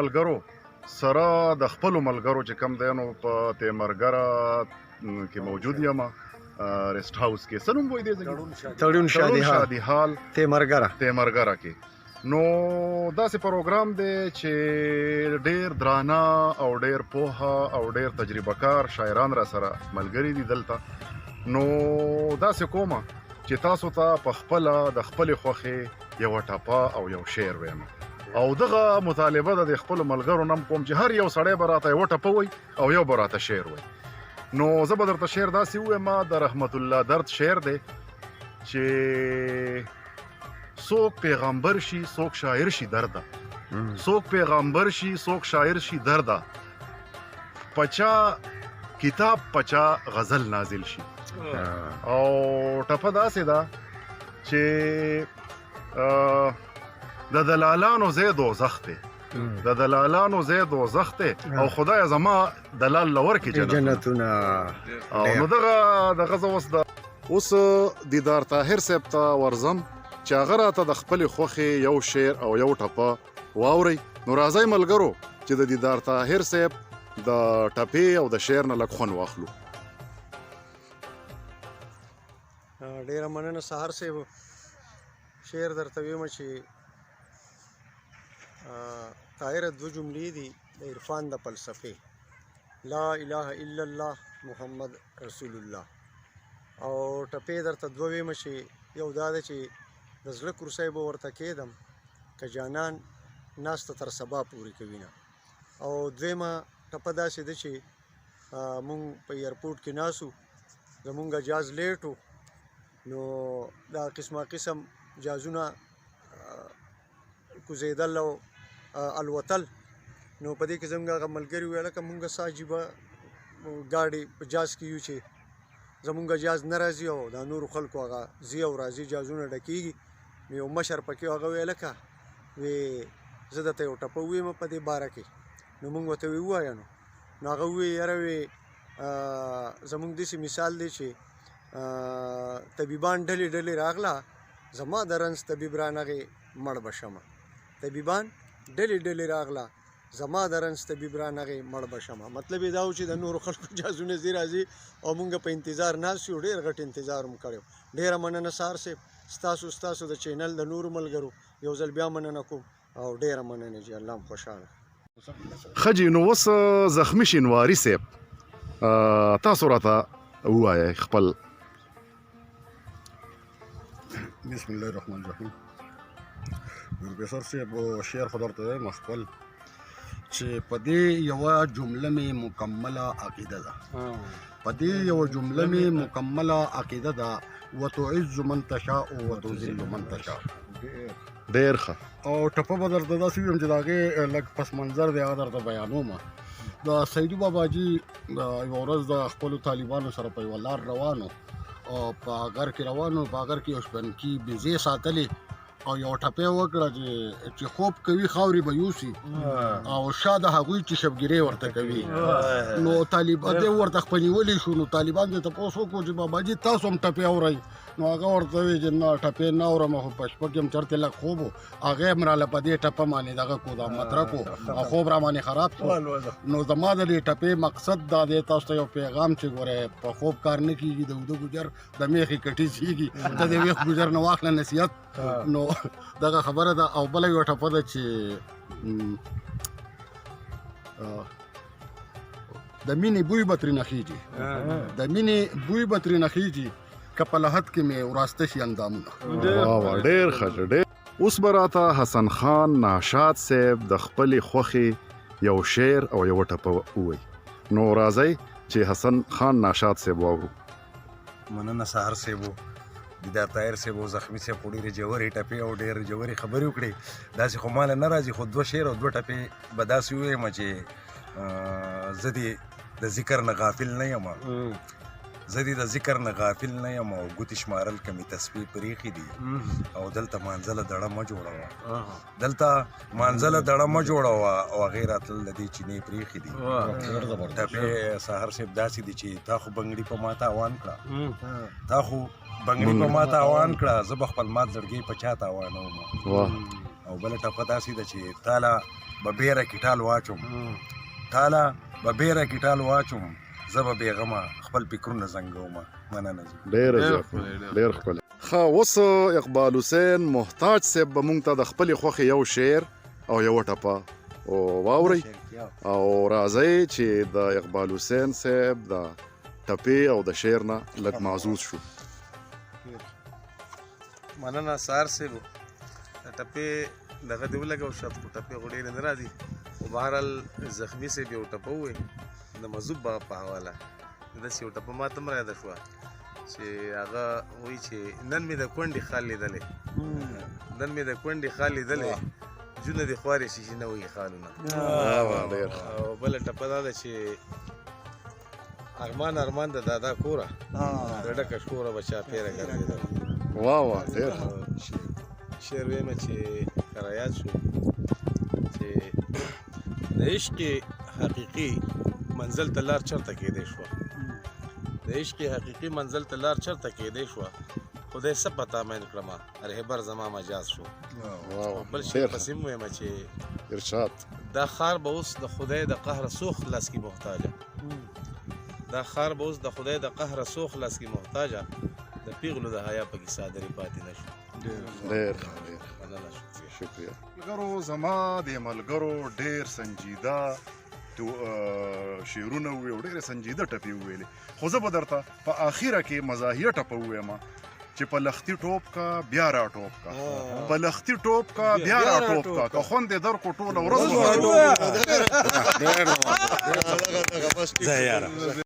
ملګرو سره د خپلو ملګرو چې کوم دی نو په تیمرګره کې موجود یم، rest house کې. څه نوم وایي دې ځای؟ تړون شادي هال. شادي هال تیمرګره. تیمرګره کې. نو داسې پروګرام دی چې ډیر درانه او ډیر پوهه او ډیر تجربه کار شاعران را سره ملګري دي دلته. نو داسې کومه چې تاسو ته په خپله د خپلې خوښې یوه ټپه او یو شعر وایم، او دغه مطالبه د خپلو ملګرو نه هم کوم چې هر یو سړی به راته یوه ټپه وایي او یو به راته شعر وایي. نو زه به درته شعر داسې ووایم، د رحمت الله درد شعر دی چې څوک پیغمبر شي څوک شاعر شي درده، څوک پیغمبر شي څوک شاعر شي درده، پچا کتاب پچا غزل نازل شي. او ټپه داسې ده چې د دلالانو ځای دوزخ دی، د دلالانو ځای دوزخ دی، او خدای زما دلال لور کې جنتونه. او نو دغه دغه زه اوس د اوس دیدار طاهر صاحب ته ورځم چې هغه راته د خپلې خوښې یو شعر او یو ټپه واورئ. نو راځئ ملګرو چې د دیدار طاهر صاحب د ټپې او د شعر نه لږ خوند واخلو. ډېره مننه سهار صاحب. شعر درته ویم چې طاهره دوه جملې دي د عرفان د فلسفې، لا اله الا الله محمد رسول الله. او ټپې درته دوه ویم چې یو دا ده چې د زړه کرسۍ به ورته کېدم که جانان ناسته تر سبا پورې کوي نه. او دویمه ټپه داسې ده چې مونږ په ایرپورټ کې ناسو، زمونږ جاز late و، نو دا قسمه قسم جازونه کوزېدل او الوتل. نو په دې کې زمونږ هغه ملګري وویل لکه مونږ څه عجیبه ګاډي په جاز کې یو چې زمونږ جاز نه راځي او دا نورو خلکو هغه ځي او راځي جازونه ډکېږي. نو یو مشر پکې هغه ویل لکه وی زه درته یو ټپه ووایم په دې باره کې. نو مونږ ورته وی ووایه. نو هغه وویل یاره وی زمونږ داسې مثال دی چې طبیبان ډلې ډلې راغله، زما د رنځ طبیب رانغی مړ به شمه. طبیبان ډلې ډلې راغله، زما د رنځ طبیب رانغی مړ به شمه. مطلب یې دا و چې د نورو خلکو جازونه ځي راځي او مونږ په انتظار ناست یو، ډېر غټ انتظار مو کړی. ډېره مننه سهار صاحب، ستاسو د چینل د نورو ملګرو یو ځل بیا مننه کوم او ډېره مننه جي، الله مو خوشحاله. ښه جي، نو اوس زخمي شینواري صاحب تاسو راته ووایئ خپل. بسم الله الرحمن الرحیم. پروفیسور صاحب شعر خو درته وایم خپل چې په دې یوه جمله مې مکمله عقیده ده، په دې یوه جمله مې مکمله عقیده ده، وتعز من تشاء وتذل من تشاء. ډېر ښه. او ټپه به درته داسې ویم چې د هغې لږ پس منظر دی هغه درته بیانوم. د سیدو باباجي یوه ورځ د خپلو طالبانو سره په یوه لار روانو او په اګر کې روانو، په اګر کې یو شپنکي بیزې ساتلې او یو ټپه وکړه چې خوب کوي خاورې به یوسي او شا د هغوی چې شبګیرې ورته کوي. نو طالب دی ورته خپنیولی شو. نو طالبان دې تپوس وکړو چې باباجي تاسو هم ټپې اورئ؟ نو هغه ورته وویل چې نه ټپې نه اورم، خو په شپه کې هم چېرته لږ خوب و، هغه هم راله په دې ټپه باندې دغه کو دا مدرک و او خوب را باندې خراب شو. نو زما د دې ټپې مقصد دا دی تاسو ته یو پیغام چې ګوره په خوب کار نه کېږي، د اوده ګوجر د میخې کټي څیږي، د دې ویښ ګوجر نه واخله نصیحت. نو دغه خبره ده. او بله یوه ټپه ده چې د مینې بوی به ترېنه خېږي، د مینې بوی به ترېنه خېږي که په لحد کې مې وراسته شي اندامونه. واه واه، ډېر ښه، ډېر. اوس به راته حسن خان ناشاد صاحب د خپلې خوښې یو شعر او یوه ټپه ووایي. نو راځئ چې حسن خان ناشاد صاحب واورو. مننه سهار صاحب، دیدار طاهر صاحب او زخمي صاحب خو ډېرې ژورې ټپې او ډېرې ژورې خبرې وکړې. داسې خو ماله نه راځي، خو دوه شعر او دوه ټپې به داسې ووایم چې زه دې د ذکر نه غافل نه یم، زه دې د ذکر نه غافل نه یم او ګوتې شمارل که مې تسبیح پرېښې دي او دلته مانځله دړه مه جوړوه، دلته مانځله دړه مه جوړوه او هغې راتلل د دې چینې پرېښې دي. ټپې سهار صاحب داسې دي چې تا خو بنګړي په ما تاوان کړه، تا خو بنګړي په ما تاوان کړه، زه به خپل مات زړګی په چا تاوانوم. او بله ټپه داسې ده چې تاله به بیره کې ټال واچوم، تاله به بیره کې ټال واچوم، زه به بېغمه خپل فکرونه زنګوم. مننه. ډېر زیات، ډېر ښکلی. ښه، اوس اقبال حسین محتاج صاحب به مونږ ته د خپلې خوښې یو شعر او یوه ټپه واورئ، او راځئ چې د اقبال حسین صاحب د ټپې او د شعر نه لږ محظوظ شو. مننه سهار صاحب. د ټپې دغه دی ولګو شرط، خو ټپې خو ډېرې نه راځي، خو بهرحال زخمي صاحب یو ټپه ووایي د مذهب په حواله. داسې یو ټپه ماته هم رایاده شوه چې هغه وایي چې نن مې د کونډې خال لیدلی، نن مې د کونډې خال لیدلی، جونه دې خوارې شي چې نه وایي خالونه. ډېر. او بله ټپه دا ده چې ارمان ارمان د دادا کوره، د ډکه شکوره به چاپېره ګرځېدم. واه واه، ډېر. شعر وایم چې کرایات شو چې د عشق حقیقي منزل ته لار چرته کېدای شوه، د عشق حقیقي منزل ته لار چرته کېدای شوه، خدای څه پتا مین کړم رهبر زما مجاز شو. بل شعر پسې هم وایم چې ارشاد. دا ښار به اوس د خدای د قهره څو خلاص کی محتاجه، دا ښار به اوس د خدای د قهره څو خلاص کی محتاجه، د پیغلو د حیا پکې څادرې پاتې نه شو. ډېر. مننه، شکریه. شکریه. ملګرو، زما د ملګرو ډېر سنجیده شعرونه وویل او ډېرې سنجیده ټپې وویلې، خو زه به درته په اخیره کې مزاحیه ټپه ووایم چې په لختي ټوپ کا بیا را ټوپ کا، په لختي ټوپ کا بیا را ټوپ کا، که خوند یې درکو ټوله ورځ. ځه یاره.